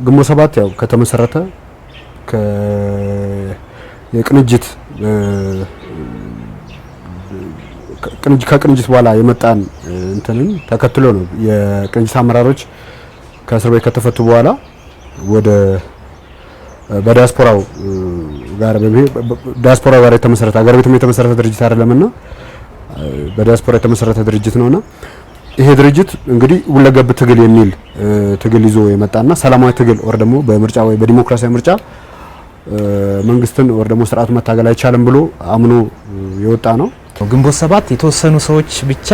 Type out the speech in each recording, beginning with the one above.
ግንቦት ሰባት ያው ከተመሰረተ የቅንጅት ከቅንጅት በኋላ የመጣን እንትንን ተከትሎ ነው። የቅንጅት አመራሮች ከእስር ቤት ከተፈቱ በኋላ ወደ በዲያስፖራው ጋር ዲያስፖራው ጋር የተመሰረተ፣ ሀገር ቤትም የተመሰረተ ድርጅት አይደለምና በዲያስፖራ የተመሰረተ ድርጅት ነውና ይሄ ድርጅት እንግዲህ ሁለገብ ትግል የሚል ትግል ይዞ የመጣና ሰላማዊ ትግል or ደግሞ በምርጫ ወይ በዲሞክራሲያዊ ምርጫ መንግስትን or ደግሞ ስርዓቱ መታገል አይቻልም ብሎ አምኖ የወጣ ነው። ግንቦት ሰባት የተወሰኑ ሰዎች ብቻ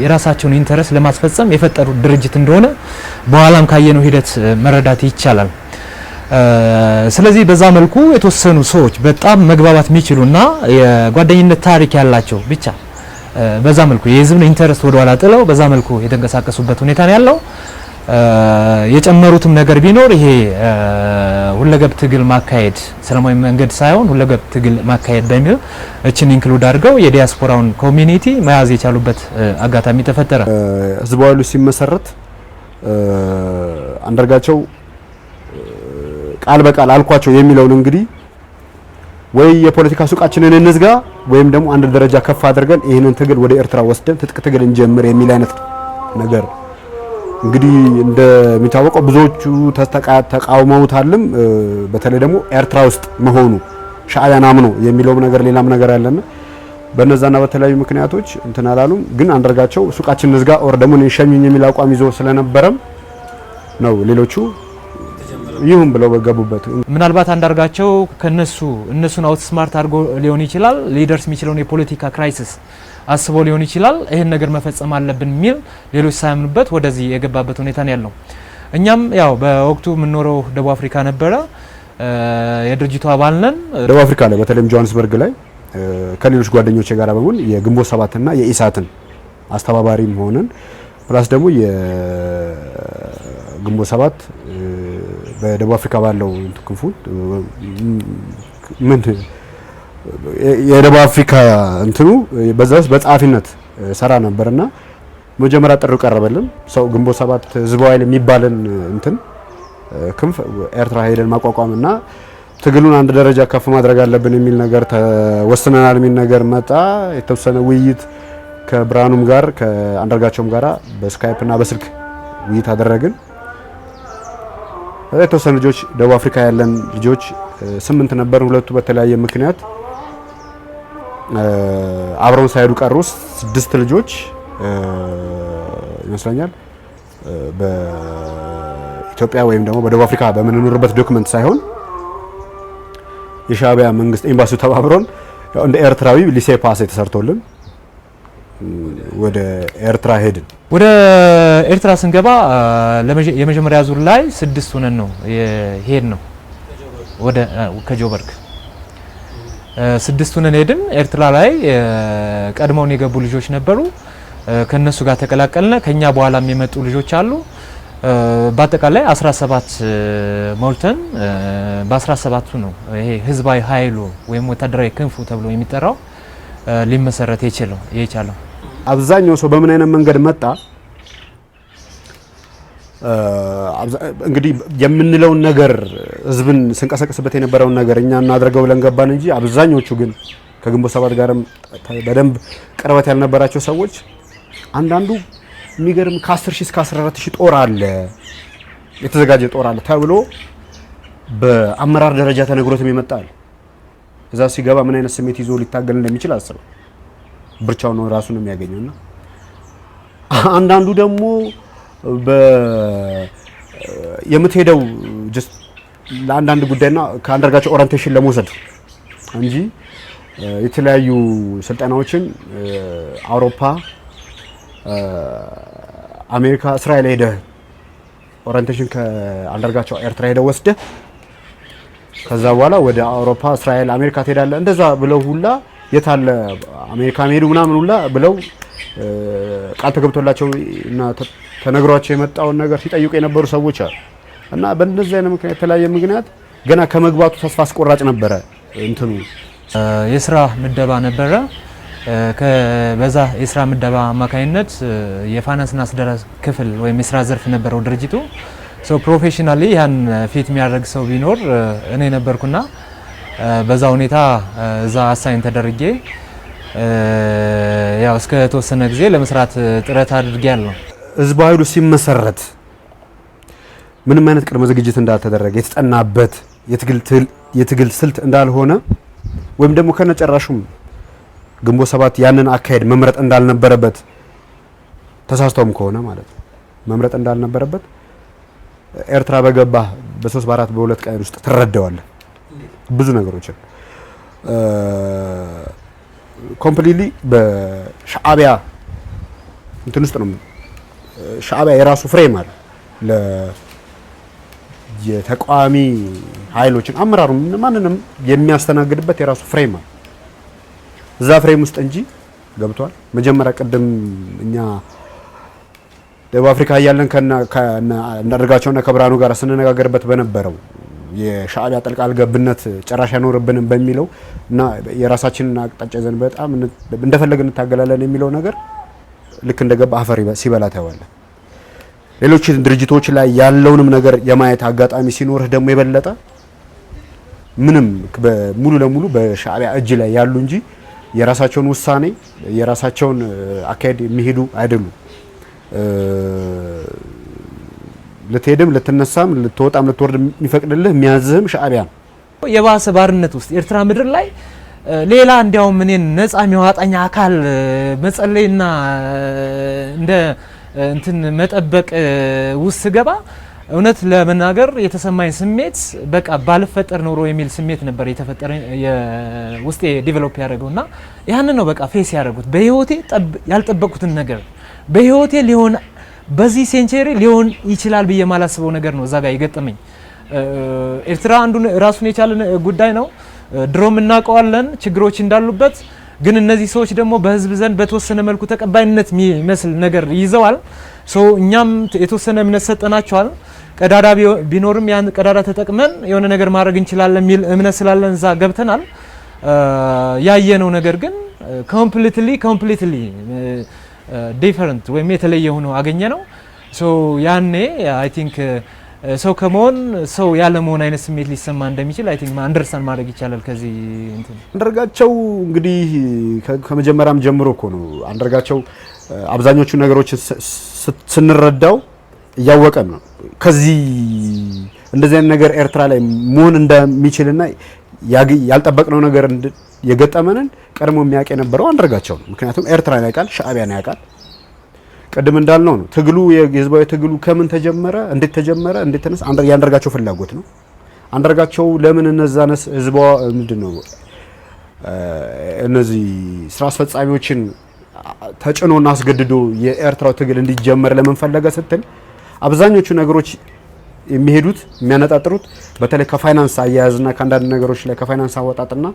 የራሳቸውን interest ለማስፈጸም የፈጠሩት ድርጅት እንደሆነ በኋላም ካየነው ሂደት መረዳት ይቻላል። ስለዚህ በዛ መልኩ የተወሰኑ ሰዎች በጣም መግባባት የሚችሉና የጓደኝነት ታሪክ ያላቸው ብቻ በዛ መልኩ የህዝብን interest ወደ ኋላ ጥለው በዛ መልኩ የተንቀሳቀሱበት ሁኔታ ነው ያለው። የጨመሩትም ነገር ቢኖር ይሄ ሁለገብ ትግል ማካሄድ፣ ሰላማዊ መንገድ ሳይሆን ሁለገብ ትግል ማካሄድ በሚል እችን include አድርገው የዲያስፖራውን community መያዝ የቻሉበት አጋጣሚ ተፈጠረ። ህዝባዊ ኃይሉ ሲመሰረት አንዳርጋቸው ቃል በቃል አልኳቸው የሚለውን እንግዲህ ወይ የፖለቲካ ሱቃችንን እንዝጋ ወይም ደግሞ አንድ ደረጃ ከፍ አድርገን ይህንን ትግል ወደ ኤርትራ ወስደን ትጥቅ ትግል እንጀምር የሚል አይነት ነገር። እንግዲህ እንደሚታወቀው ብዙዎቹ ተቃውመውታልም። በተለይ ደግሞ ኤርትራ ውስጥ መሆኑ ሻዕቢያን አምኖ የሚለውም ነገር ሌላም ነገር አለና በነዛና በተለያዩ ምክንያቶች እንትን አላሉም። ግን አንዳርጋቸው ሱቃችን እንዝጋ or ደግሞ እኔን ሸኙኝ የሚል አቋም ይዞ ስለነበረም ነው ሌሎቹ ይሁን ብለው በገቡበት። ምናልባት አንዳርጋቸው ከነሱ እነሱን outsmart አድርጎ ሊሆን ይችላል። ሊደርስ የሚችለውን የፖለቲካ crisis አስቦ ሊሆን ይችላል። ይህን ነገር መፈጸም አለብን የሚል ሌሎች ሳያምኑበት ወደዚህ የገባበት ሁኔታ ነው ያለው። እኛም ያው በወቅቱ የምንኖረው ደቡብ አፍሪካ ነበረ። የድርጅቱ አባል ነን። ደቡብ አፍሪካ ላይ በተለይም ጆሃንስበርግ ላይ ከሌሎች ጓደኞቼ ጋር በመሆን የግንቦት ሰባትና የኢሳትን አስተባባሪም ሆነን plus ደግሞ የግንቦት ሰባት በደቡብ አፍሪካ ባለው ክንፉ ምን የደቡብ አፍሪካ እንትኑ በዛ ውስጥ በጸሐፊነት ሰራ ነበርና መጀመሪያ ጥሪው ቀረበልን። ሰው ግንቦት ሰባት ህዝባዊ ኃይል የሚባልን እንትን ክንፍ ኤርትራ ሄደን ማቋቋምና ትግሉን አንድ ደረጃ ከፍ ማድረግ አለብን የሚል ነገር ተወስነናል የሚል ነገር መጣ። የተወሰነ ውይይት ከብርሃኑም ጋር ከአንዳርጋቸውም ጋራ በ Skype እና በስልክ ውይይት አደረግን። የተወሰኑ ልጆች ደቡብ አፍሪካ ያለን ልጆች 8 ነበር። ሁለቱ በተለያየ ምክንያት አብረውን ሳይሄዱ ቀሩ። 6 ልጆች ይመስለኛል በኢትዮጵያ ወይም ደግሞ በደቡብ አፍሪካ በምንኖርበት document ሳይሆን የሻዕቢያ መንግስት ኤምባሲው ተባብሮን ያው እንደ ኤርትራዊ ሊሴ ፓሴ ተሰርቶልን ወደ ኤርትራ ሄድን። ወደ ኤርትራ ስንገባ የመጀመሪያ ዙር ላይ 6 ሆነን ነው የሄድነው። ወደ ከጆበርግ 6 ሆነን ሄድን። ኤርትራ ላይ ቀድመውን የገቡ ልጆች ነበሩ። ከነሱ ጋር ተቀላቀልን። ከኛ በኋላም የመጡ ልጆች አሉ። በአጠቃላይ 17 ሞልተን በ17ቱ ነው ይሄ ህዝባዊ ኃይሉ ወይም ወታደራዊ ክንፉ ተብሎ የሚጠራው ሊመሰረት የቻለው። አብዛኛው ሰው በምን አይነት መንገድ መጣ? እንግዲህ የምንለውን ነገር ህዝብን ስንቀሰቅስበት የነበረውን ነገር እኛ እናድርገው ብለን ገባን እንጂ አብዛኞቹ ግን ከግንቦት ሰባት ጋርም በደንብ ቅርበት ያልነበራቸው ሰዎች አንዳንዱ የሚገርም ከ10 ሺህ እስከ 14 ሺህ ጦር አለ፣ የተዘጋጀ ጦር አለ ተብሎ በአመራር ደረጃ ተነግሮትም ይመጣል። እዛ ሲገባ ምን አይነት ስሜት ይዞ ሊታገል እንደሚችል አስበው። ብርቻው ነው ራሱን የሚያገኘውና አንዳንዱ ደግሞ የምትሄደው just ለአንዳንድ ጉዳይና ከአንዳርጋቸው orientation ለመውሰድ እንጂ የተለያዩ ስልጠናዎችን አውሮፓ፣ አሜሪካ፣ እስራኤል ሄደህ orientation ከአንዳርጋቸው ኤርትራ ሄደህ ወስደህ ከዛ በኋላ ወደ አውሮፓ፣ እስራኤል፣ አሜሪካ ትሄዳለህ። እንደዛ ብለው ሁላ የታለ አሜሪካ መሄዱ ምናምን ሁላ ብለው ቃል ተገብቶላቸው እና ተነግሯቸው የመጣውን ነገር ሲጠይቁ የነበሩ ሰዎች አሉ። እና በእንደዚህ አይነት ምክንያት የተለያየ ምክንያት ገና ከመግባቱ ተስፋ አስቆራጭ ነበረ እንትኑ። የስራ ምደባ ነበረ። በዛ የስራ ምደባ አማካኝነት የፋይናንስና አስተዳደር ክፍል ወይም የስራ ዘርፍ ነበረው ድርጅቱ። So professionally ያን fit የሚያደርግ ሰው ቢኖር እኔ ነበርኩና በዛ ሁኔታ እዛ assign ተደርጌ ያው እስከ ተወሰነ ጊዜ ለመስራት ጥረት አድርጌያለሁ። ህዝባዊ ኃይሉ ሲመሰረት ምንም አይነት ቅድመ ዝግጅት እንዳልተደረገ፣ የተጠናበት የትግል ስልት እንዳልሆነ ወይም ደግሞ ከነጨራሹም ግንቦት 7 ያንን አካሄድ መምረጥ እንዳልነበረበት፣ ተሳስተውም ከሆነ ማለት ነው፣ መምረጥ እንዳልነበረበት ኤርትራ በገባህ በ3 በ4 በ2 ቀን ውስጥ ትረዳዋለህ። ብዙ ነገሮችን completely በሻዕቢያ እንትን ውስጥ ነው። ሻዕቢያ የራሱ frame አለ። የተቃዋሚ ኃይሎችን አመራሩ ማንንም የሚያስተናግድበት የራሱ frame አለ። እዛ frame ውስጥ እንጂ ገብቷል። መጀመሪያ ቅድም እኛ ደቡብ አፍሪካ እያለን ከነ አንዳርጋቸውና ከብርሃኑ ጋር ስንነጋገርበት በነበረው የሻዕቢያ ጣልቃ ገብነት ጭራሽ አይኖርብንም በሚለው እና የራሳችንን አቅጣጫ ይዘን በጣም እንደፈለግን እንታገላለን የሚለው ነገር ልክ እንደገባ አፈር ሲበላ ታየዋለህ። ሌሎች ድርጅቶች ላይ ያለውንም ነገር የማየት አጋጣሚ ሲኖርህ ደግሞ የበለጠ ምንም ሙሉ ለሙሉ በሻዕቢያ እጅ ላይ ያሉ እንጂ የራሳቸውን ውሳኔ የራሳቸውን አካሄድ የሚሄዱ አይደሉም። ልትሄድም ልትነሳም ልትወጣም ልትወርድ የሚፈቅድልህ የሚያዝህም ሻዕቢያ ነው። የባሰ ባርነት ውስጥ ኤርትራ ምድር ላይ ሌላ እንዲያውም እኔን ነፃ የሚያወጣኝ አካል መጸለይና እንደ እንትን መጠበቅ ውስጥ ስገባ እውነት ለመናገር የተሰማኝ ስሜት በቃ ባልፈጠር ኖሮ የሚል ስሜት ነበር የተፈጠረ ውስጤ develop ያደረገውና ያንን ነው በቃ face ያደረጉት። በህይወቴ ያልጠበቅኩትን ነገር፣ በህይወቴ ሊሆን በዚህ century ሊሆን ይችላል ብዬ የማላስበው ነገር ነው እዛ ጋር የገጠመኝ። ኤርትራ አንዱ ራሱን የቻለ ጉዳይ ነው። ድሮም እናውቀዋለን ችግሮች እንዳሉበት። ግን እነዚህ ሰዎች ደግሞ በህዝብ ዘንድ በተወሰነ መልኩ ተቀባይነት የሚመስል ነገር ይዘዋል። So እኛም የተወሰነ እምነት ሰጠናቸዋል። ቀዳዳ ቢኖርም ያን ቀዳዳ ተጠቅመን የሆነ ነገር ማድረግ እንችላለን የሚል እምነት ስላለን እዛ ገብተናል። ያየነው ነገር ግን completely different ወይም የተለየ ሆኖ አገኘነው። So ያኔ I think ሰው ከመሆን ሰው ያለ መሆን አይነት ስሜት ሊሰማ እንደሚችል I think understand ማድረግ ይቻላል። ከዚህ እንትን አንዳርጋቸው እንግዲህ ከመጀመሪያም ጀምሮ እኮ ነው፣ አንዳርጋቸው አብዛኞቹ ነገሮች ስንረዳው እያወቀን ነው። ከዚህ እንደዚህ አይነት ነገር ኤርትራ ላይ መሆን እንደሚችልና ያልጠበቅነው ነገር የገጠመንን ቀድሞ የሚያውቅ የነበረው አንዳርጋቸው ነው። ምክንያቱም ኤርትራን ያውቃል፣ ሻዕቢያን ያውቃል። ቅድም እንዳልነው ነው ትግሉ፣ የህዝባዊ ትግሉ ከምን ተጀመረ፣ እንዴት ተጀመረ፣ እንዴት ተነሳ፣ የአንዳርጋቸው ፍላጎት ነው። አንዳርጋቸው ለምን እነዛ ነስ ህዝባ ምንድን ነው እነዚህ ስራ አስፈጻሚዎችን ተጭኖና አስገድዶ የኤርትራው ትግል እንዲጀመር ለምን ፈለገ ስትል አብዛኞቹ ነገሮች የሚሄዱት የሚያነጣጥሩት በተለይ ከፋይናንስ አያያዝና ከአንዳንድ ነገሮች ላይ፣ ከፋይናንስ አወጣጥና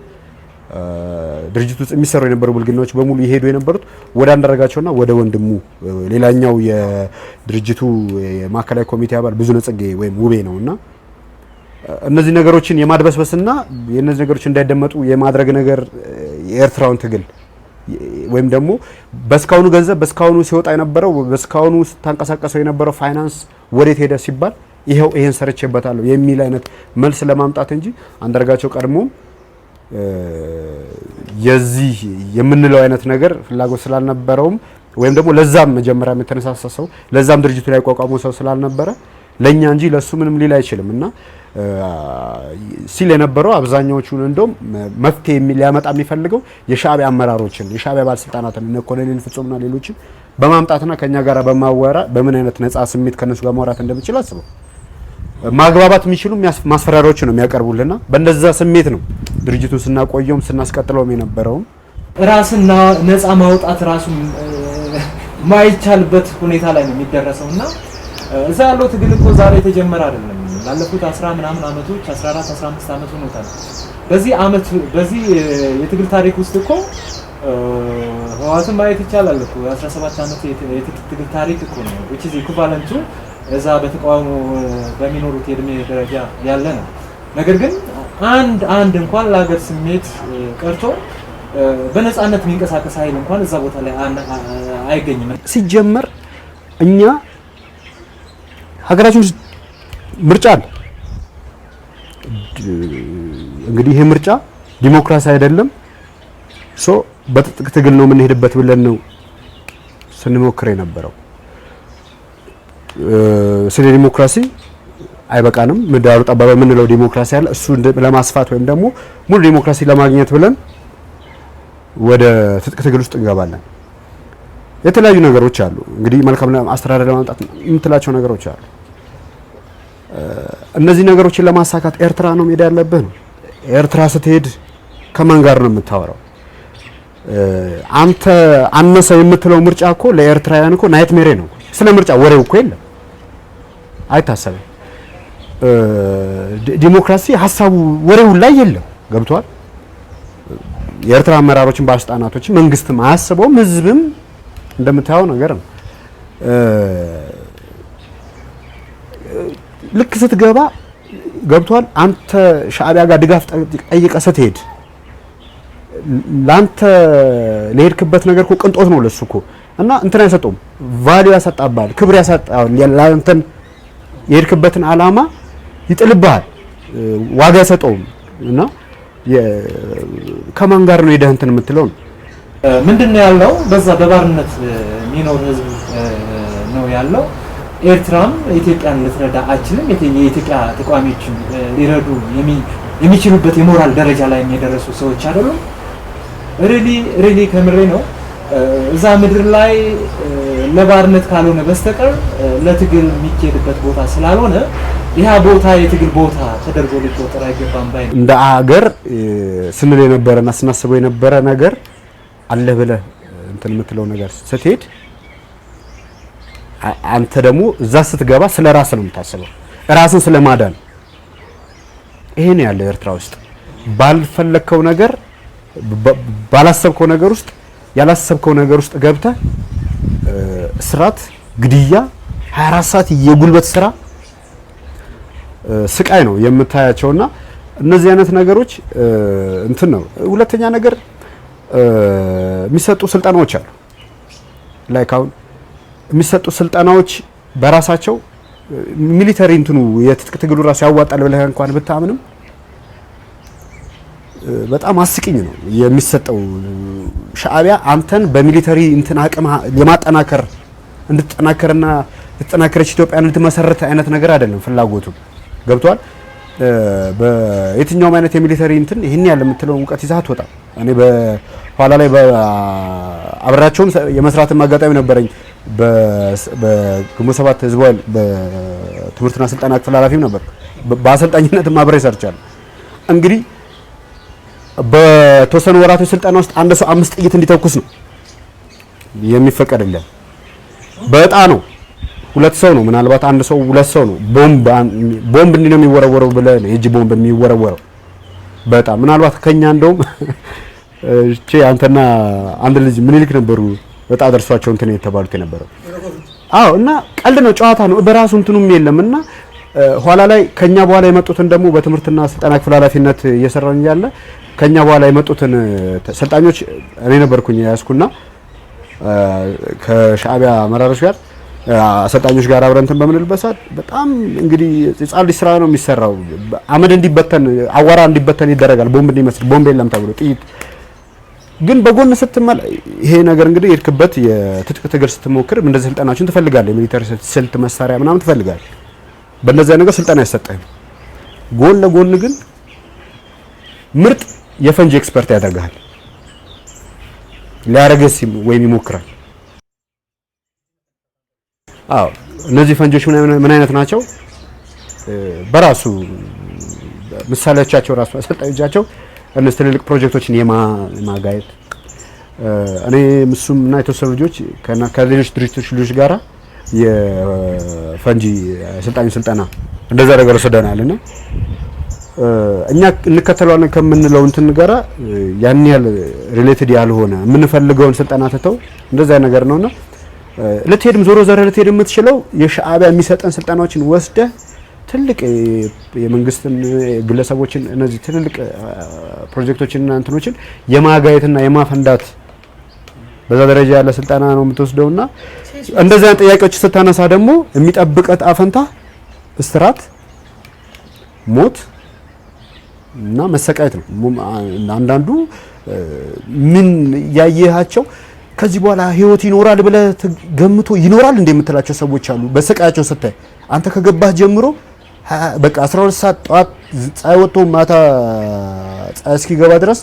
ድርጅት ውስጥ የሚሰሩ የነበሩ ብልግናዎች በሙሉ የሄዱ የነበሩት ወደ አንዳርጋቸውና ወደ ወንድሙ ሌላኛው የድርጅቱ የማዕከላዊ ኮሚቴ አባል ብዙነህ ጽጌ ወይም ውቤ ነውና እነዚህ ነገሮችን የማድበስበስና የእነዚህ ነገሮች እንዳይደመጡ የማድረግ ነገር የኤርትራውን ትግል ወይም ደግሞ በስካሁኑ ገንዘብ በስካሁኑ ሲወጣ የነበረው፣ በስካሁኑ ስታንቀሳቀሰው የነበረው ፋይናንስ ወዴት ሄደ ሲባል ይኸው ይሄን ሰርቼበታለሁ የሚል አይነት መልስ ለማምጣት እንጂ አንዳርጋቸው ቀድሞ የዚህ የምንለው አይነት ነገር ፍላጎት ስላልነበረውም ወይም ደግሞ ለዛም መጀመሪያም የተነሳሳ ሰው፣ ለዛም ድርጅቱ ላይ ያቋቋመው ሰው ስላልነበረ ለኛ እንጂ ለሱ ምንም ሊል አይችልም። እና ሲል የነበረው አብዛኛዎቹን እንደውም መፍትሄ ሊያመጣ የሚፈልገው የሻዕቢያ አመራሮችን፣ የሻዕቢያ ባለስልጣናትን እነ ኮሎኔል ፍጹምና ሌሎችን በማምጣትና ከኛ ጋር በማወራ በምን አይነት ነፃ ስሜት ከነሱ ጋር ማውራት እንደምችል አስበው ማግባባት የሚችሉ ማስፈራሪያዎች ነው የሚያቀርቡልና በእንደዛ ስሜት ነው ድርጅቱን ስናቆየውም ስናስቀጥለውም የነበረውም። ራስን ነፃ ማውጣት ራሱ ማይቻልበት ሁኔታ ላይ ነው የሚደረሰው። እና እዛ ያለው ትግል እኮ ዛሬ የተጀመረ አይደለም። ላለፉት 10 ምናምን አመቶች፣ 14 15 አመት ሆኖታል። በዚህ አመት በዚህ የትግል ታሪክ ውስጥ እኮ ህወሓትን ማየት ይቻላል እኮ። 17 አመት የትግል ታሪክ እኮ ነው፣ which is equivalent to እዛ በተቃውሞ በሚኖሩት የእድሜ ደረጃ ያለ ነው። ነገር ግን አንድ አንድ እንኳን ለሀገር ስሜት ቀርቶ በነፃነት የሚንቀሳቀስ ኃይል እንኳን እዛ ቦታ ላይ አይገኝም። ሲጀመር እኛ ሀገራችን ውስጥ ምርጫ አለ። እንግዲህ ይሄ ምርጫ ዲሞክራሲ አይደለም፣ so በትጥቅ ትግል ነው የምንሄድበት ብለን ነው ስንሞክር የነበረው። ስለ ዲሞክራሲ አይበቃንም፣ ምህዳሩ ጠባብ የምንለው ዲሞክራሲ አለ። እሱ ለማስፋት ወይም ደግሞ ሙሉ ዲሞክራሲ ለማግኘት ብለን ወደ ትጥቅ ትግል ውስጥ እንገባለን። የተለያዩ ነገሮች አሉ። እንግዲህ መልካም አስተዳደር ለማምጣት የምትላቸው ነገሮች አሉ። እነዚህ ነገሮችን ለማሳካት ኤርትራ ነው መሄድ ያለብህ ነው። ኤርትራ ስትሄድ ከማን ጋር ነው የምታወራው? አንተ አነሰ የምትለው ምርጫ እኮ ለኤርትራውያን እኮ nightmare ነው። ስለ ምርጫ ወሬው እኮ የለም፣ አይታሰብም። ዲሞክራሲ ሀሳቡ ወሬው ላይ የለም። ገብቷል። የኤርትራ አመራሮችን ባለስልጣናቶችን መንግስትም አያስበውም፣ ህዝብም እንደምታየው ነገር ነው። ልክ ስትገባ ገብቷል። አንተ ሻዕቢያ ጋር ድጋፍ ጠይቀህ ስትሄድ ላንተ ለሄድክበት ነገር እኮ ቅንጦት ነው ለሱ እኮ እና እንትን አይሰጠውም፣ value ያሳጣብሃል፣ ክብር ያሳጣል። ላንተን የሄድክበትን አላማ ይጥልብሃል፣ ዋጋ አይሰጠውም። እና ከማን ጋር ነው ሄደህ እንትን የምትለው ነው። ምንድነው ያለው? በዛ በባርነት የሚኖር ህዝብ ነው ያለው። ኤርትራም ኢትዮጵያን ልትረዳ አችልም። የኢትዮጵያ ተቃዋሚዎችን ሊረዱ የሚችሉበት የሞራል ደረጃ ላይ የደረሱ ሰዎች አይደሉም። Really, really ከምሬ ነው። እዛ ምድር ላይ ለባርነት ካልሆነ በስተቀር ለትግል የሚኬድበት ቦታ ስላልሆነ ያ ቦታ የትግል ቦታ ተደርጎ ሊቆጠር አይገባም ባይ ነው። እንደ አገር ስንል የነበረና ስናስበው የነበረ ነገር አለ ብለህ እንትን የምትለው ነገር ስትሄድ አንተ ደግሞ እዛ ስትገባ ስለ ራስህ ነው የምታስበው፣ ራስን ስለማዳን። ይሄ ነው ያለው ኤርትራ ውስጥ። ባልፈለግከው ነገር፣ ባላሰብከው ነገር ውስጥ፣ ያላሰብከው ነገር ውስጥ ገብተህ እስራት፣ ግድያ፣ 24 ሰዓት የጉልበት ስራ፣ ስቃይ ነው የምታያቸውና እነዚህ አይነት ነገሮች እንትን ነው። ሁለተኛ ነገር የሚሰጡ ስልጠናዎች አሉ። Like አሁን የሚሰጡ ስልጠናዎች በራሳቸው military እንትኑ የትጥቅ ትግሉ ራሱ ያዋጣል ብለህ እንኳን ብታምንም በጣም አስቂኝ ነው የሚሰጠው። ሻዕቢያ አንተን በ military እንትን አቅም የማጠናከር እንድትጠናከርና የተጠናከረች ኢትዮጵያን እንድትመሰርት አይነት ነገር አይደለም ፍላጎቱ። ገብቷል። በየትኛውም አይነት የ military እንትን ይሄን ያለ የምትለው እውቀት ይዘህ አትወጣም። እኔ በኋላ ላይ አብሬያቸውም የመስራትም አጋጣሚ ነበረኝ። በግንቦት ሰባት ህዝብ ኃይል በትምህርትና ስልጠና ክፍል ኃላፊም ነበር። በአሰልጣኝነትም አብሬ ሰርቻለሁ። እንግዲህ በተወሰኑ ወራቶች ስልጠና ውስጥ አንድ ሰው 5 ጥይት እንዲተኩስ ነው የሚፈቀድልን። በዕጣ ነው። 2 ሰው ነው፣ ምናልባት አንድ ሰው 2 ሰው ነው። ቦምብ እንዲህ ነው የሚወረወረው ብለህ ነው የእጅ ቦምብ የሚወረወረው በዕጣ። ምናልባት ከኛ እንደውም እቺ አንተና አንድ ልጅ ምኒልክ ነበሩ በዕጣ ደርሷቸው እንትን የተባሉት የነበረው። አዎ፣ እና ቀልድ ነው፣ ጨዋታ ነው፣ በራሱ እንትኑም የለም። እና ኋላ ላይ ከኛ በኋላ የመጡትን ደግሞ በትምህርትና ስልጠና ክፍል ኃላፊነት እየሰራን እያለ ከኛ በኋላ የመጡትን ሰልጣኞች እኔ ነበርኩኝ የያዝኩና ከሻዕቢያ አመራሮች ጋር አሰልጣኞች ጋር አብረን እንትን በምንልበት ሰዓት በጣም እንግዲህ የጻል ስራ ነው የሚሰራው። አመድ እንዲበተን፣ አዋራ እንዲበተን ይደረጋል። ቦምብ እንዲመስል፣ ቦምብ የለም ተብሎ ጥይት ግን በጎን ስትመል ይሄ ነገር እንግዲህ የሄድክበት የትጥቅ ትግል ስትሞክር እንደዚህ ስልጠናዎችን ትፈልጋለህ። የ military ስልት መሳሪያ ምናምን ትፈልጋለህ። በእንደዚህ ነገር ስልጠና አይሰጥህም። ጎን ለጎን ግን ምርጥ የፈንጂ expert ያደርግሃል። ሊያረግህ ወይም ይሞክራል። አዎ፣ እነዚህ ፈንጂዎች ምን አይነት ናቸው? በራሱ ምሳሌዎቻቸው ራሱ አሰልጣኞቻቸው እነዚህ ትልልቅ ፕሮጀክቶችን የማጋየት እኔ እሱም እና የተወሰኑ ልጆች ከሌሎች ድርጅቶች ልጆች ጋራ የፈንጂ አሰልጣኝ ስልጠና እንደዛ ነገር ወስደናል። እና እኛ እንከተለዋለን ከምንለው እንትን ጋራ ያን ያህል related ያልሆነ የምንፈልገውን ስልጠና ትተው እንደዛ ነገር ነውና ልትሄድም ዞሮ ዞሮ ልትሄድ የምትችለው የሻዕቢያ የሚሰጠን ስልጠናዎችን ወስደህ ትልቅ የመንግስትን ግለሰቦችን እነዚህ ትልልቅ ፕሮጀክቶችን እና እንትኖችን የማጋየትና የማፈንዳት በዛ ደረጃ ያለ ስልጠና ነው የምትወስደውና እንደዚህ አይነት ጥያቄዎች ስታነሳ ደግሞ የሚጠብቀት አፈንታ እስራት፣ ሞት እና መሰቃየት ነው። አንዳንዱ ምን ያየሃቸው ከዚህ በኋላ ህይወት ይኖራል ብለህ ገምቶ ይኖራል እንደምትላቸው ሰዎች አሉ። በስቃያቸው ስታይ አንተ ከገባህ ጀምሮ በቃ 12 ሰዓት ጠዋት ፀሐይ ወጥቶ ማታ ፀሐይ እስኪገባ ድረስ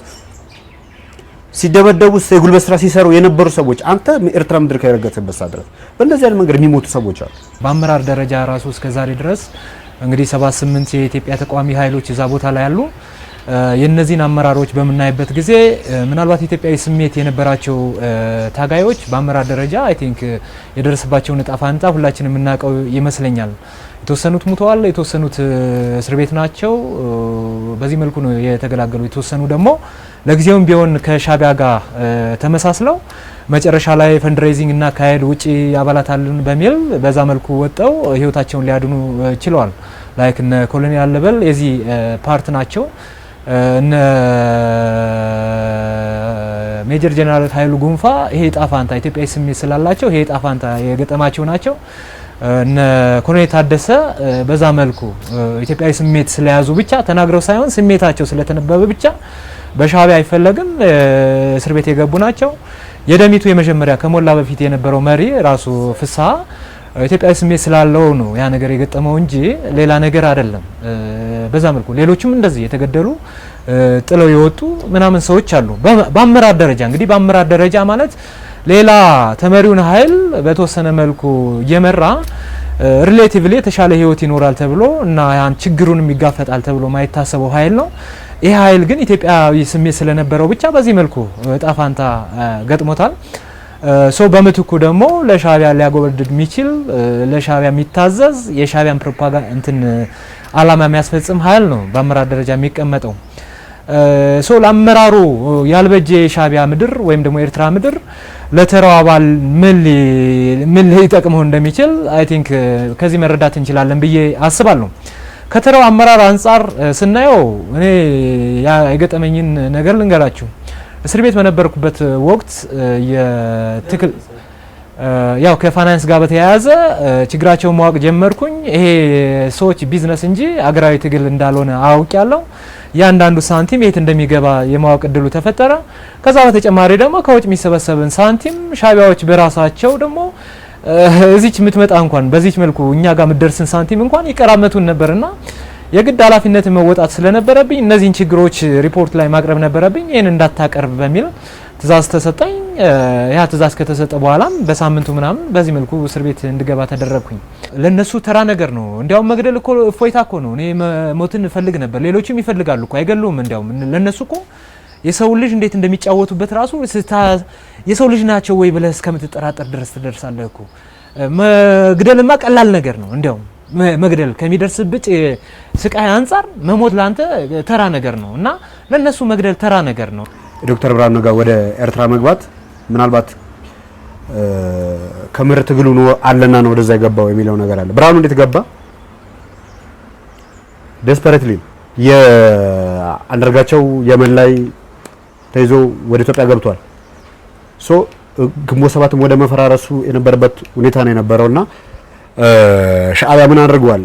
ሲደበደቡ፣ የጉልበት ስራ ሲሰሩ የነበሩ ሰዎች፣ አንተ ኤርትራ ምድር ከረገጥክበት ሰዓት ድረስ በእንደዚህ አይነት መንገድ የሚሞቱ ሰዎች አሉ። በአመራር ደረጃ ራሱ እስከ ዛሬ ድረስ እንግዲህ 78 የኢትዮጵያ ተቃዋሚ ኃይሎች እዛ ቦታ ላይ ያሉ፣ የነዚህን አመራሮች በምናይበት ጊዜ ምናልባት ኢትዮጵያዊ ስሜት የነበራቸው ታጋዮች በአመራር ደረጃ I think የደረሰባቸውን እጣ ፋንታ ሁላችንም የምናውቀው ይመስለኛል። የተወሰኑት ሙተዋል፣ የተወሰኑት እስር ቤት ናቸው። በዚህ መልኩ ነው የተገላገሉ። የተወሰኑ ደግሞ ለጊዜውም ቢሆን ከሻቢያ ጋር ተመሳስለው መጨረሻ ላይ fundraising እናካሄድ፣ ውጪ አባላት አሉን በሚል በዛ መልኩ ወጥተው ህይወታቸውን ሊያድኑ ችለዋል። Like እነ ኮሎኔል አለበል የዚህ part ናቸው። እነ ሜጀር ጀነራል ኃይሉ ጉንፋ ይሄ እጣ ፋንታ ኢትዮጵያዊ ስሜት ስላላቸው ይሄ እጣ ፋንታ የገጠማቸው ናቸው። እነ ኮሎኔል ታደሰ በዛ መልኩ ኢትዮጵያዊ ስሜት ስለያዙ ብቻ፣ ተናግረው ሳይሆን ስሜታቸው ስለተነበበ ብቻ በሻዕቢያ አይፈለግም እስር ቤት የገቡ ናቸው። የደሚቱ የመጀመሪያ ከሞላ በፊት የነበረው መሪ ራሱ ፍስሀ ኢትዮጵያዊ ስሜት ስላለው ነው ያ ነገር የገጠመው እንጂ ሌላ ነገር አይደለም። በዛ መልኩ ሌሎችም እንደዚህ የተገደሉ፣ ጥለው የወጡ ምናምን ሰዎች አሉ። በአመራር ደረጃ እንግዲህ፣ በአመራር ደረጃ ማለት ሌላ ተመሪውን ኃይል በተወሰነ መልኩ እየመራ relatively የተሻለ ህይወት ይኖራል ተብሎ እና ያን ችግሩንም ይጋፈጣል ተብሎ ማይታሰበው ኃይል ነው። ይህ ኃይል ግን ኢትዮጵያዊ ስሜት ስለነበረው ብቻ በዚህ መልኩ እጣ ፋንታ ገጥሞታል። So በምትኩ ደግሞ ለሻዕቢያ ሊያጎበድድ የሚችል፣ ለሻዕቢያ የሚታዘዝ፣ የሻዕቢያን ፕሮፓጋንዳ እንትን አላማ የሚያስፈጽም ኃይል ነው በአመራር ደረጃ የሚቀመጠው። So ለአመራሩ ያልበጀ የሻዕቢያ ምድር ወይም ደግሞ ኤርትራ ምድር ለተራው አባል ምን ሊጠቅመው እንደሚችል I think ከዚህ መረዳት እንችላለን ብዬ አስባለሁ። ከተራው አመራር አንጻር ስናየው እኔ የገጠመኝን ነገር ልንገራችሁ። እስር ቤት በነበርኩበት ወቅት የትክል ያው ከፋይናንስ ጋር በተያያዘ ችግራቸውን ማወቅ ጀመርኩኝ። ይሄ ሰዎች ቢዝነስ እንጂ አገራዊ ትግል እንዳልሆነ አውቄያለሁ። እያንዳንዱ ሳንቲም የት እንደሚገባ የማወቅ እድሉ ተፈጠረ። ከዛ በተጨማሪ ደግሞ ከውጭ የሚሰበሰብን ሳንቲም ሻዕቢያዎች በራሳቸው ደግሞ እዚች የምትመጣ እንኳን በዚች መልኩ እኛ ጋር የምትደርስን ሳንቲም እንኳን ይቀራመቱን ነበርና የግድ ኃላፊነትን መወጣት ስለነበረብኝ እነዚህን ችግሮች ሪፖርት ላይ ማቅረብ ነበረብኝ። ይህን እንዳታቀርብ በሚል ትእዛዝ ተሰጠኝ። ያ ትእዛዝ ከተሰጠ በኋላም በሳምንቱ ምናምን በዚህ መልኩ እስር ቤት እንድገባ ተደረግኩኝ። ለነሱ ተራ ነገር ነው። እንዲያውም መግደል እኮ እፎይታ እኮ ነው። እኔ ሞትን እፈልግ ነበር፣ ሌሎችም ይፈልጋሉ እኮ፣ አይገሉም። እንዲያውም ለነሱ እኮ የሰው ልጅ እንዴት እንደሚጫወቱበት ራሱ የሰው ልጅ ናቸው ወይ ብለህ እስከምትጠራጠር ድረስ ትደርሳለህ እኮ። መግደልማ ቀላል ነገር ነው። እንዲያውም መግደል ከሚደርስብህ ስቃይ አንጻር መሞት ላንተ ተራ ነገር ነው እና ለነሱ መግደል ተራ ነገር ነው። ዶክተር ብርሃኑ ነጋ ወደ ኤርትራ መግባት ምናልባት ከምር ትግሉ ነው አለና ነው ወደዛ የገባው የሚለው ነገር አለ። ብርሃኑ እንዴት ገባ? Desperately የአንዳርጋቸው የመን ላይ ተይዞ ወደ ኢትዮጵያ ገብቷል። So ግንቦት ሰባትም ወደ መፈራረሱ የነበረበት ሁኔታ ነው የነበረውና ሻዕቢያ ምን አድርገዋል?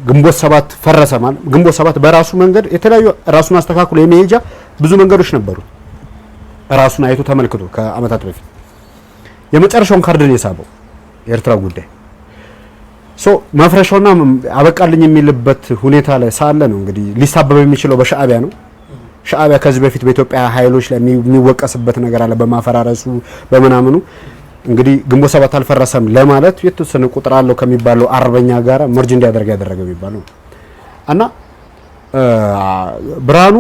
ግንቦት ሰባት ፈረሰ ማለት ግንቦት ሰባት በራሱ መንገድ የተለያዩ ራሱን አስተካክሎ የመሄጃ ብዙ መንገዶች ነበሩ። ራሱን አይቶ ተመልክቶ ከአመታት በፊት የመጨረሻውን ካርድን የሳበው የኤርትራ ጉዳይ። So መፍረሻውና አበቃልኝ የሚልበት ሁኔታ ላይ ሳለ ነው እንግዲህ ሊሳበብ የሚችለው በሻዕቢያ ነው። ሻዕቢያ ከዚህ በፊት በኢትዮጵያ ኃይሎች ላይ የሚወቀስበት ነገር አለ፣ በማፈራረሱ በምናምኑ። እንግዲህ ግንቦት ሰባት አልፈረሰም ለማለት የተወሰነ ቁጥር አለው ከሚባለው አርበኛ ጋር merge እንዲያደርግ ያደረገው የሚባለው እና ብርሃኑ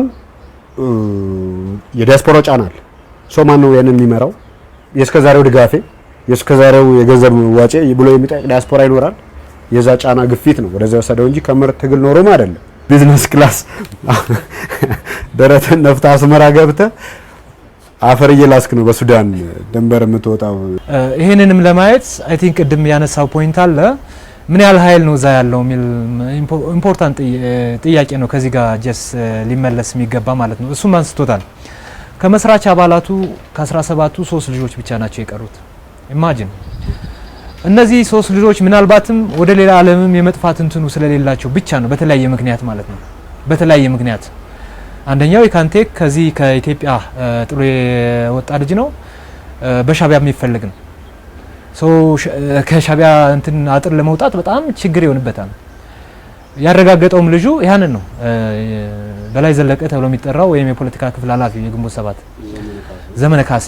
የዲያስፖራ ጫና አለ። So ማን ነው ያንን የሚመራው? የእስከዛሬው ድጋፌ፣ የእስከዛሬው የገንዘብ ዋጬ ብሎ የሚጠይቅ ዲያስፖራ ይኖራል። የዛ ጫና ግፊት ነው ወደዛ የወሰደው እንጂ ከምር ትግል ኖሮም አይደለም። Business class ደረትን ነፍታ አስመራ ገብተህ አፈር እየላስክ ነው በሱዳን ድንበር የምትወጣው። ይሄንንም ለማየት I think ቅድም ያነሳው point አለ። ምን ያህል ኃይል ነው እዛ ያለው የሚል important ጥያቄ ነው። ከዚህ ጋር just ሊመለስ የሚገባ ማለት ነው። እሱም አንስቶታል። ከመስራች አባላቱ ከ17ቱ ሶስት ልጆች ብቻ ናቸው የቀሩት። Imagine። እነዚህ ሶስት ልጆች ምናልባትም ወደ ሌላ ዓለምም የመጥፋት እንትኑ ስለሌላቸው ብቻ ነው፣ በተለያየ ምክንያት ማለት ነው። በተለያየ ምክንያት አንደኛው የካንቴክ ከዚህ ከኢትዮጵያ ጥሎ የወጣ ልጅ ነው፣ በሻቢያ የሚፈልግ ነው። So ከሻቢያ እንትን አጥር ለመውጣት በጣም ችግር ይሆንበታል። ያረጋገጠውም ልጁ ያንን ነው። በላይ ዘለቀ ተብሎ የሚጠራው ወይም የፖለቲካ ክፍል ኃላፊ የግንቦት ሰባት ዘመነ ካሴ።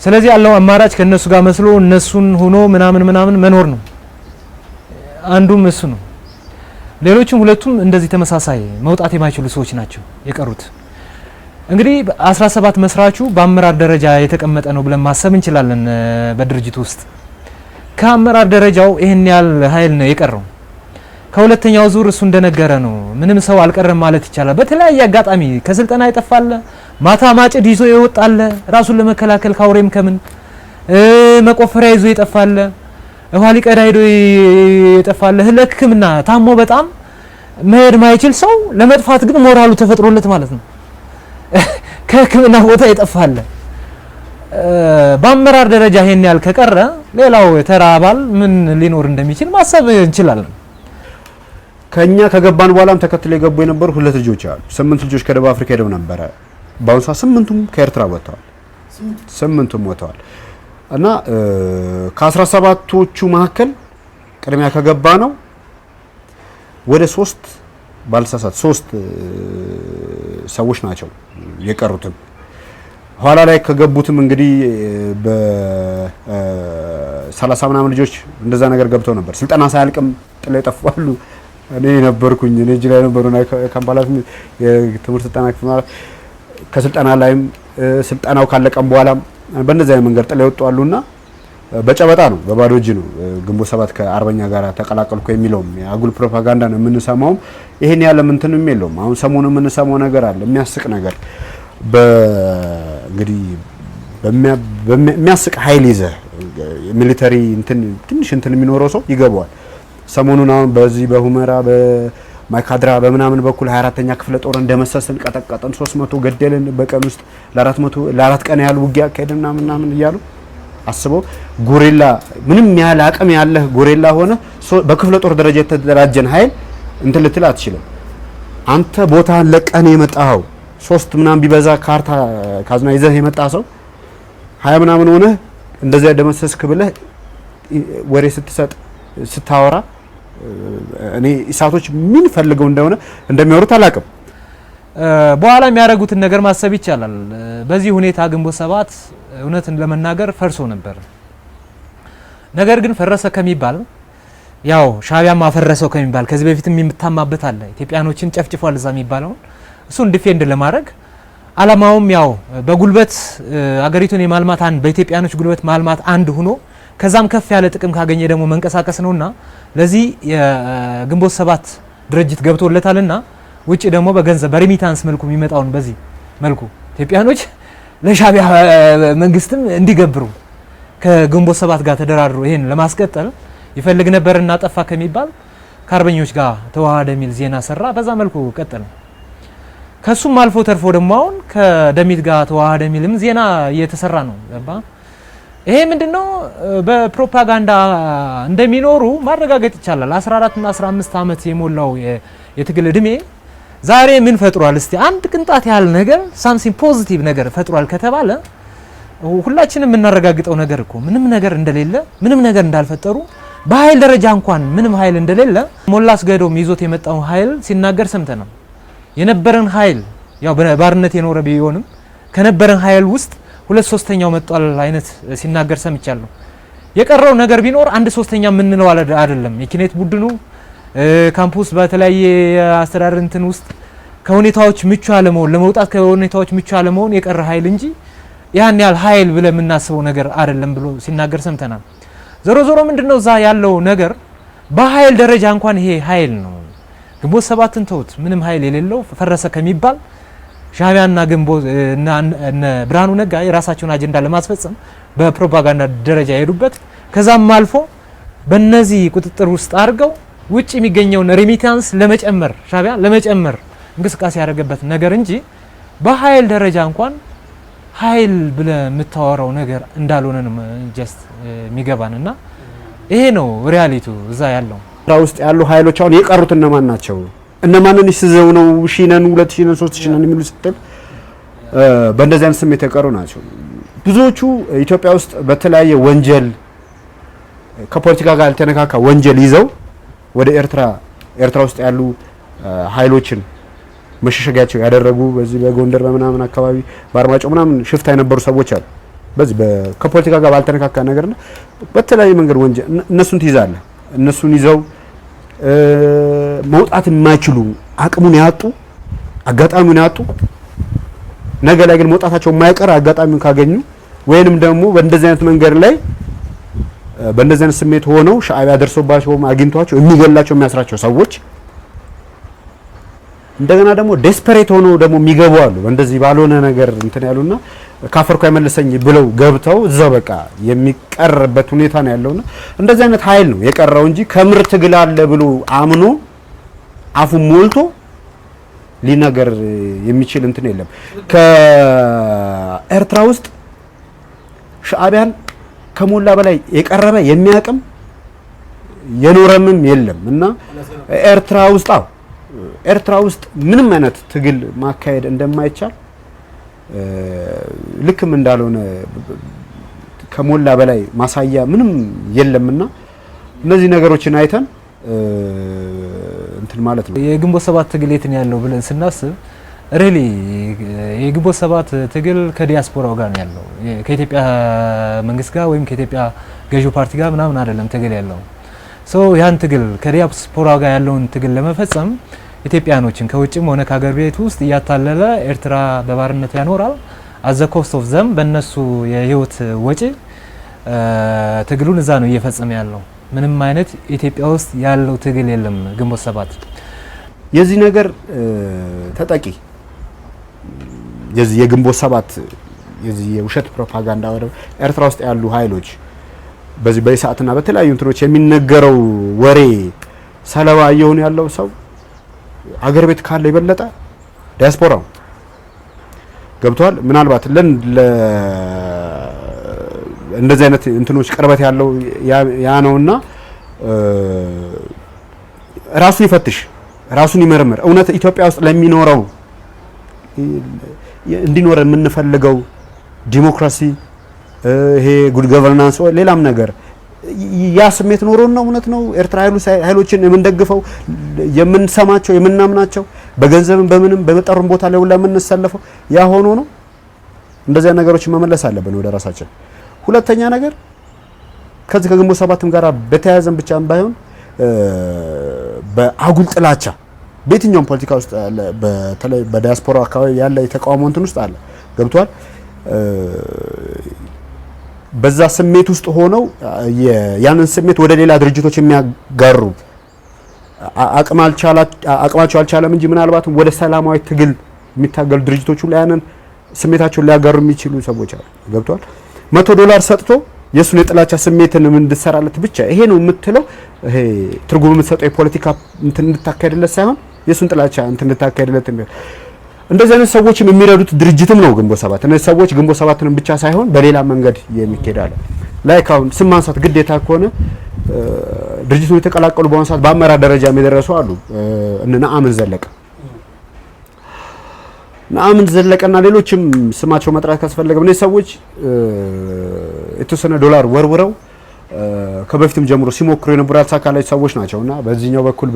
ስለዚህ ያለው አማራጭ ከነሱ ጋር መስሎ እነሱን ሆኖ ምናምን ምናምን መኖር ነው። አንዱም እሱ ነው። ሌሎችም ሁለቱም እንደዚህ ተመሳሳይ መውጣት የማይችሉ ሰዎች ናቸው የቀሩት። እንግዲህ 17 መስራቹ በአመራር ደረጃ የተቀመጠ ነው ብለን ማሰብ እንችላለን። በድርጅቱ ውስጥ ከአመራር ደረጃው ይህን ያህል ኃይል ነው የቀረው። ከሁለተኛው ዙር እሱ እንደነገረ ነው ምንም ሰው አልቀረም ማለት ይቻላል። በተለያየ አጋጣሚ ከስልጠና ይጠፋል፣ ማታ ማጭድ ይዞ ይወጣል፣ ራሱን ለመከላከል ካውሬም ከምን መቆፈሪያ ይዞ ይጠፋል፣ ውሃ ሊቀዳ ሄዶ ይጠፋል። ለሕክምና ታሞ በጣም መሄድ ማይችል ሰው ለመጥፋት ግን ሞራሉ ተፈጥሮለት ማለት ነው ከሕክምና ቦታ ይጠፋል። በአመራር ደረጃ ይሄን ያህል ከቀረ ሌላው ተራ አባል ምን ሊኖር እንደሚችል ማሰብ እንችላለን። ከኛ ከገባን በኋላም ተከትለው የገቡ የነበሩ ሁለት ልጆች አሉ። 8 ልጆች ከደቡብ አፍሪካ ሄደው ነበረ። በአሁኑ ሰዓት 8ቱም ከኤርትራ ወጥተዋል። 8ቱም ወጥተዋል። እና ከ17ቶቹ መካከል ቅድሚያ ከገባ ነው ወደ 3 ባልሳሳት 3 ሰዎች ናቸው የቀሩትም። ኋላ ላይ ከገቡትም እንግዲህ በ30 ምናምን ልጆች እንደዛ ነገር ገብተው ነበር። ስልጠና ሳያልቅም ጥለው ይጠፋሉ። እኔ ነበርኩኝ፣ እኔ እጅ ላይ ነበሩና ካምፓላ የትምህርት ስልጠና ክፍል ማለት ከስልጠና ላይም ስልጠናው ካለቀም በኋላም በእንደዚህ አይነት መንገድ ጥለው ይወጣሉና በጨበጣ ነው፣ በባዶ እጅ ነው ግንቦት ሰባት ከአርበኛ ጋር ተቀላቀልኩ የሚለውም የአጉል ፕሮፓጋንዳ ነው የምንሰማውም። ይሄን ያለ እንትንም የለውም። አሁን ሰሞኑን የምንሰማው ነገር አለ፣ የሚያስቅ ነገር እንግዲህ በሚያስቅ ኃይል ይዘህ military እንትን ትንሽ እንትን የሚኖረው ሰው ይገባዋል። ሰሞኑን አሁን በዚህ በሁመራ በማይካድራ በምናምን በኩል 24ኛ ክፍለ ጦር እንደመሰስን ቀጠቀጥን፣ 300 ገደልን፣ በቀን ውስጥ ለ400 ለአራት ቀን ያህል ውጊያ አካሄድን ምናምን ምናምን እያሉ አስበው guerrilla ምንም ያህል አቅም ያለህ guerrilla ሆነ በክፍለ ጦር ደረጃ የተደራጀን ኃይል እንትን ልትል አትችልም። አንተ ቦታህን ለቀህ ነው የመጣኸው። 3 ምናምን ቢበዛ ካርታ ካዝና ይዘህ የመጣ ሰው 20 ምናምን ሆነህ እንደዚያ ደመሰስክ ብለህ ወሬ ስትሰጥ ስታወራ እኔ ኢሳቶች ምን ፈልገው እንደሆነ እንደሚያወሩት አላውቅም። በኋላ የሚያደርጉትን ነገር ማሰብ ይቻላል። በዚህ ሁኔታ ግንቦት ሰባት እውነትን ለመናገር ፈርሶ ነበር። ነገር ግን ፈረሰ ከሚባል ያው ሻቢያም አፈረሰው ከሚባል ከዚህ በፊትም የሚታማበት አለ፣ ኢትዮጵያኖችን ጨፍጭፏል እዛ የሚባለውን እሱን defend ለማድረግ አላማውም ያው በጉልበት አገሪቱን የማልማት አንድ በኢትዮጵያኖች ጉልበት ማልማት አንድ ሆኖ ከዛም ከፍ ያለ ጥቅም ካገኘ ደግሞ መንቀሳቀስ ነውና ለዚህ የግንቦት ሰባት ድርጅት ገብቶለታልና ውጪ ደግሞ በገንዘብ በ remittance መልኩ የሚመጣውን በዚህ መልኩ ኢትዮጵያኖች ለሻቢያ መንግስትም እንዲገብሩ ከግንቦት ሰባት ጋር ተደራድሮ ይሄን ለማስቀጠል ይፈልግ ነበርና ጠፋ ከሚባል ከአርበኞች ጋር ተዋሃደ የሚል ዜና ሰራ። በዛ መልኩ ቀጠለ። ከሱም አልፎ ተርፎ ደግሞ አሁን ከደሚት ጋር ተዋሃደ የሚልም ዜና እየተሰራ ነው። ገባ? ይሄ ምንድነው? በፕሮፓጋንዳ እንደሚኖሩ ማረጋገጥ ይቻላል። 14 እና 15 ዓመት የሞላው የትግል እድሜ ዛሬ ምን ፈጥሯል? እስቲ አንድ ቅንጣት ያህል ነገር something positive ነገር ፈጥሯል ከተባለ ሁላችንም የምናረጋግጠው ነገር እኮ ምንም ነገር እንደሌለ፣ ምንም ነገር እንዳልፈጠሩ፣ በኃይል ደረጃ እንኳን ምንም ኃይል እንደሌለ ሞላ አስገዶም ይዞት የመጣውን ኃይል ሲናገር ሰምተናል። የነበረን ኃይል ያው በባርነት የኖረ ቢሆንም ከነበረን ኃይል ውስጥ 2/3 መጥቷል አይነት ሲናገር ሰምቻለሁ። የቀረው ነገር ቢኖር 1/3 የምንለው አይደለም። የኪነት ቡድኑ ካምፑስ በተለያየ አስተዳደር እንትን ውስጥ ከሁኔታዎች ምቹ አለመሆን ለመውጣት ከሁኔታዎች ምቹ አለመሆን የቀረ ኃይል እንጂ ያን ያህል ኃይል ብለን የምናስበው ነገር አይደለም ብሎ ሲናገር ሰምተናል። ዞሮ ዞሮ ምንድነው እዛ ያለው ነገር በኃይል ደረጃ እንኳን ይሄ ኃይል ነው። ግንቦት ሰባትን ተውት፣ ምንም ኃይል የሌለው ፈረሰ ከሚባል ሻቢያና ግንቦት እና ብርሃኑ ነጋ የራሳቸውን አጀንዳ ለማስፈጸም በፕሮፓጋንዳ ደረጃ የሄዱበት ከዛም አልፎ በእነዚህ ቁጥጥር ውስጥ አድርገው ውጭ የሚገኘውን remittance ለመጨመር ሻቢያ ለመጨመር እንቅስቃሴ ያደረገበት ነገር እንጂ በኃይል ደረጃ እንኳን ኃይል ብለህ የምታወራው ነገር እንዳልሆነ ነው just የሚገባንና ይሄ ነው reality ው እዛ ያለው። ኤርትራ ውስጥ ያሉ ኃይሎች አሁን የቀሩት እነማን ናቸው? እነማንን ይዘው ነው ሺህ ነን፣ 2,000 ነን፣ 3,000 ነን የሚሉ ስትል በእንደዚህ አይነት ስሜት የቀሩ ናቸው። ብዙዎቹ ኢትዮጵያ ውስጥ በተለያየ ወንጀል ከፖለቲካ ጋር ያልተነካካ ወንጀል ይዘው ወደ ኤርትራ ውስጥ ያሉ ኃይሎችን መሸሸጊያቸው ያደረጉ በዚህ በጎንደር በምናምን አካባቢ በአርማጮ ምናምን ሽፍታ የነበሩ ሰዎች አሉ። በዚህ ከፖለቲካ ጋር ባልተነካካ ነገርና በተለያየ መንገድ ወንጀል እነሱን ትይዛለህ። እነሱን ይዘው መውጣት የማይችሉ አቅሙን ያጡ አጋጣሚውን ያጡ ነገ ላይ ግን መውጣታቸው የማይቀር አጋጣሚውን ካገኙ ወይንም ደግሞ በእንደዚህ አይነት መንገድ ላይ በእንደዚህ አይነት ስሜት ሆነው ሻዕቢያ ደርሶባቸውም አግኝቷቸው የሚገላቸው የሚያስራቸው ሰዎች እንደገና ደግሞ desperate ሆነው ደግሞ የሚገቡ አሉ። እንደዚህ ባልሆነ ነገር እንትን ያሉና ካፈርኩ አይመልሰኝ ብለው ገብተው እዛው በቃ የሚቀርበት ሁኔታ ነው ያለውና እንደዚህ አይነት ኃይል ነው የቀረው እንጂ ከምር ትግል አለ ብሎ አምኖ አፉን ሞልቶ ሊናገር የሚችል እንትን የለም። ከኤርትራ ውስጥ ሻዕቢያን ከሞላ በላይ የቀረበ የሚያቅም የኖረምም የለም እና ኤርትራ ውስጥ አዎ ኤርትራ ውስጥ ምንም አይነት ትግል ማካሄድ እንደማይቻል ልክም እንዳልሆነ ከሞላ በላይ ማሳያ ምንም የለምና እነዚህ ነገሮችን አይተን እንትን ማለት ነው። የግንቦት ሰባት ትግል የት ነው ያለው ብለን ስናስብ really የግንቦት ሰባት ትግል ከዲያስፖራው ጋር ነው ያለው። ከኢትዮጵያ መንግስት ጋር ወይም ከኢትዮጵያ ገዢው ፓርቲ ጋር ምናምን አይደለም ትግል ያለው። So ያን ትግል ከዲያስፖራው ጋር ያለውን ትግል ለመፈጸም ኢትዮጵያኖችን ከውጭም ሆነ ከሀገር ቤት ውስጥ እያታለለ ኤርትራ በባርነት ያኖራል። At the cost of them በእነሱ የህይወት ወጪ ትግሉን እዛ ነው እየፈጸመ ያለው። ምንም አይነት ኢትዮጵያ ውስጥ ያለው ትግል የለም። ግንቦት ሰባት የዚህ ነገር ተጠቂ የዚህ የግንቦት ሰባት የዚህ የውሸት ፕሮፓጋንዳ ወደ ኤርትራ ውስጥ ያሉ ኃይሎች በዚህ በኢሳትና በተለያዩ እንትኖች የሚነገረው ወሬ ሰለባ እየሆነ ያለው ሰው አገር ቤት ካለ የበለጠ ዲያስፖራው ገብቷል። ምናልባት እንደዚህ አይነት እንትኖች ቅርበት ያለው ያ ነውና ራሱን ይፈትሽ፣ ራሱን ይመርምር። እውነት ኢትዮጵያ ውስጥ ለሚኖረው እንዲኖር የምንፈልገው ዲሞክራሲ ይሄ good governance ሌላም ነገር ያ ስሜት ኖሮን ነው እውነት ነው ኤርትራ ኃይሎችን የምንደግፈው የምንሰማቸው የምናምናቸው በገንዘብም በምንም በመጠሩም ቦታ ላይ ሁላ የምንሰለፈው ያ ሆኖ ነው። እንደዚያ ነገሮችን መመለስ አለብን ወደ ራሳችን። ሁለተኛ ነገር ከዚህ ከግንቦት ሰባትም ጋር በተያያዘም ብቻም ባይሆን በአጉል ጥላቻ በየትኛውም ፖለቲካ ውስጥ ያለ በተለይ በዲያስፖራ አካባቢ ያለ የተቃውሞ እንትን ውስጥ አለ ገብቷል። በዛ ስሜት ውስጥ ሆነው ያንን ስሜት ወደ ሌላ ድርጅቶች የሚያጋሩ አቅማቸው አልቻለም እንጂ ምናልባትም ወደ ሰላማዊ ትግል የሚታገሉ ድርጅቶች ሁሉ ያንን ስሜታቸውን ሊያጋሩ የሚችሉ ሰዎች አሉ። ገብቷል። $100 ሰጥቶ የሱን የጥላቻ ስሜትን እንድትሰራለት ብቻ ይሄ ነው የምትለው ይሄ ትርጉም የምትሰጠው የፖለቲካ እንትን እንድታካሄድለት ሳይሆን የሱን ጥላቻ እንትን እንድታካሄድለት የሚል እንደዚህ አይነት ሰዎችም የሚረዱት ድርጅትም ነው ግንቦት ሰባት። እነዚህ ሰዎች ግንቦት ሰባትንም ብቻ ሳይሆን በሌላ መንገድ የሚኬድ አለ። Like አሁን ስም ማንሳት ግዴታ ከሆነ ድርጅቱን የተቀላቀሉ በአሁኑ ሰዓት በአመራር ደረጃ የደረሱ አሉ። እነ ነአምን ዘለቀ ነአምን ዘለቀና ሌሎችም ስማቸው መጥራት ካስፈለገ እነዚህ ሰዎች የተወሰነ ዶላር ወርውረው ከበፊትም ጀምሮ ሲሞክሩ የነበሩ ያልተሳካላቸው ሰዎች ናቸውና በዚህኛው በኩል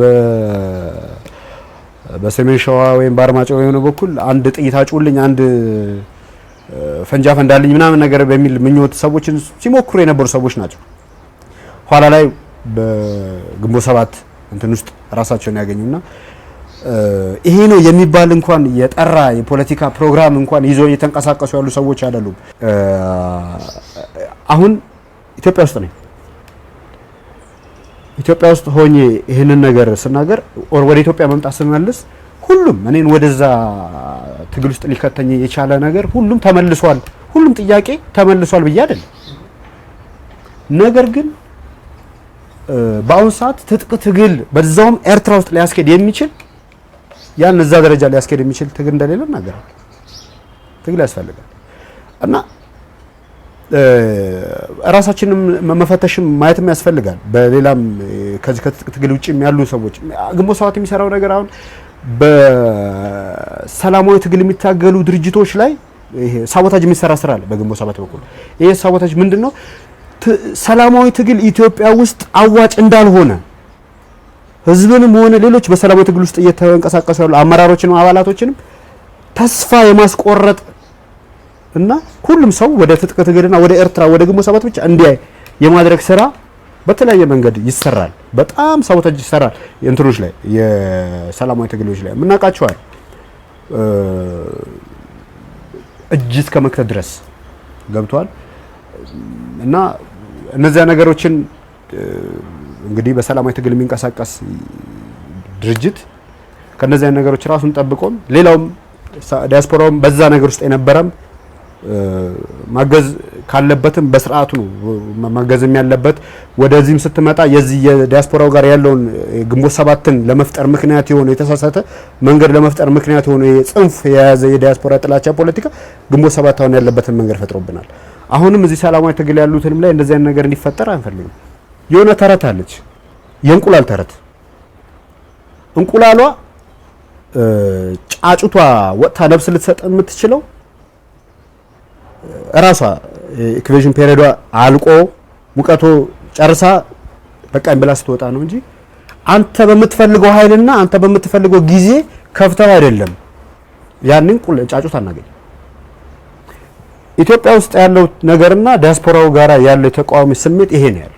በሰሜን ሸዋ ወይም በአርማጭሆ የሆነ በኩል አንድ ጥይት አጩልኝ አንድ ፈንጃ ፈንዳልኝ ምናምን ነገር በሚል ምኞት ሰዎችን ሲሞክሩ የነበሩ ሰዎች ናቸው። ኋላ ላይ በግንቦት ሰባት እንትን ውስጥ ራሳቸውን ያገኙና ይሄ ነው የሚባል እንኳን የጠራ የፖለቲካ ፕሮግራም እንኳን ይዞ እየተንቀሳቀሱ ያሉ ሰዎች አይደሉም። አሁን ኢትዮጵያ ውስጥ ነኝ። ኢትዮጵያ ውስጥ ሆኜ ይሄንን ነገር ስናገር ወደ ኢትዮጵያ መምጣት ስመልስ ሁሉም እኔን ወደዛ ትግል ውስጥ ሊከተኝ የቻለ ነገር ሁሉም ተመልሷል፣ ሁሉም ጥያቄ ተመልሷል ብዬ አይደለም። ነገር ግን በአሁን ሰዓት ትጥቅ ትግል በዛውም ኤርትራ ውስጥ ሊያስኬድ የሚችል ያን እዛ ደረጃ ሊያስኬድ የሚችል ትግል እንደሌለ እናገራለሁ። ትግል ያስፈልጋል እና ራሳችንም መፈተሽም ማየትም ያስፈልጋል። በሌላም ከዚህ ከትጥቅ ትግል ውጭም ያሉ ሰዎች ግንቦት ሰባት የሚሰራው ነገር አሁን በሰላማዊ ትግል የሚታገሉ ድርጅቶች ላይ ይሄ sabotage የሚሰራ ስራ አለ በግንቦት ሰባት በኩል። ይሄ sabotage ምንድነው? ሰላማዊ ትግል ኢትዮጵያ ውስጥ አዋጭ እንዳልሆነ ህዝብንም ሆነ ሌሎች በሰላማዊ ትግል ውስጥ እየተንቀሳቀሱ ያሉ አመራሮችንም አባላቶችንም ተስፋ የማስቆረጥ እና ሁሉም ሰው ወደ ትጥቅ ትግልና ወደ ኤርትራ ወደ ግንቦት ሰባት ብቻ እንዲያይ የማድረግ ስራ በተለያየ መንገድ ይሰራል። በጣም sabotage ይሰራል። እንትኖች ላይ የሰላማዊ ትግሎች ላይ የምናውቃቸዋል እጅ እስከ መክተት ድረስ ገብቷል። እና እነዚያ ነገሮችን እንግዲህ በሰላማዊ ትግል የሚንቀሳቀስ ድርጅት ከነዚያ ነገሮች ራሱን ጠብቆም ሌላውም ዲያስፖራውም በዛ ነገር ውስጥ የነበረም ማገዝ ካለበትም በስርዓቱ ነው ማገዝም ያለበት። ወደዚህም ስትመጣ የዚህ የዲያስፖራው ጋር ያለውን ግንቦት ሰባትን ለመፍጠር ምክንያት የሆነ የተሳሳተ መንገድ ለመፍጠር ምክንያት የሆነ ጽንፍ የያዘ የዲያስፖራ ጥላቻ ፖለቲካ ግንቦት ሰባት አሁን ያለበትን መንገድ ፈጥሮብናል። አሁንም እዚህ ሰላማዊ ትግል ያሉትንም ላይ እንደዚህ አይነት ነገር እንዲፈጠር አንፈልግም። የሆነ ተረት አለች፣ የእንቁላል ተረት። እንቁላሏ ጫጩቷ ወጥታ ነፍስ ልትሰጥ የምትችለው እራሷ incubation period ዋ አልቆ ሙቀቱ ጨርሳ በቃኝ ብላ ስትወጣ ነው እንጂ አንተ በምትፈልገው ኃይልና አንተ በምትፈልገው ጊዜ ከፍተው አይደለም ያንን ጫጩት አናገኝ። ኢትዮጵያ ውስጥ ያለው ነገርና ዲያስፖራው ጋራ ያለው የተቃዋሚ ስሜት ይሄ ነው ያለው።